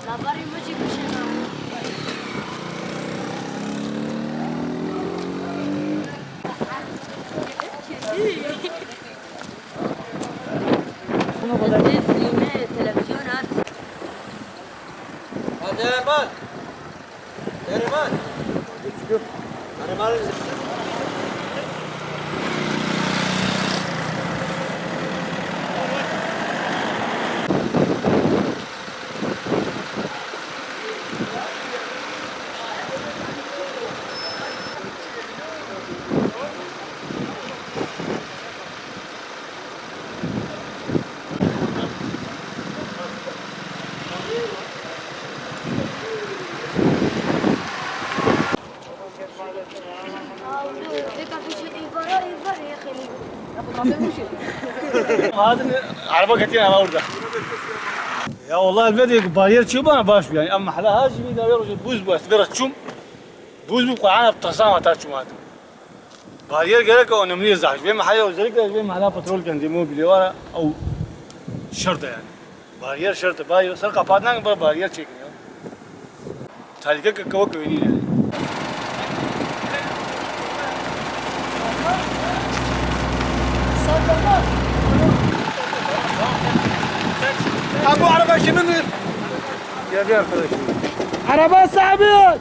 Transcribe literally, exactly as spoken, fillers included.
Labarê min jî bişêne. Dê fîlmê televîzyon hat. Hadi hemen. Neriman. Neriman. Hatin araba ketiye hava orada. Ya Allah elbet bariyer çi bana baş yani. Ama hala hacı bir daha bir buz bu. Biraz çum. Buz bu, Kur'an'a tasama ta çum hatin. Bariyer gerek önemli zahş. Benim hala özellikle benim hala petrol kendi mobilya var. O şart yani. Bariyer şart. Bariyer sen kapatın, bari bariyer çekin ya. Tehlike kewek öyle yani. Ha, bu araba kimindir? Gel bir arkadaşım. Araba sahibi!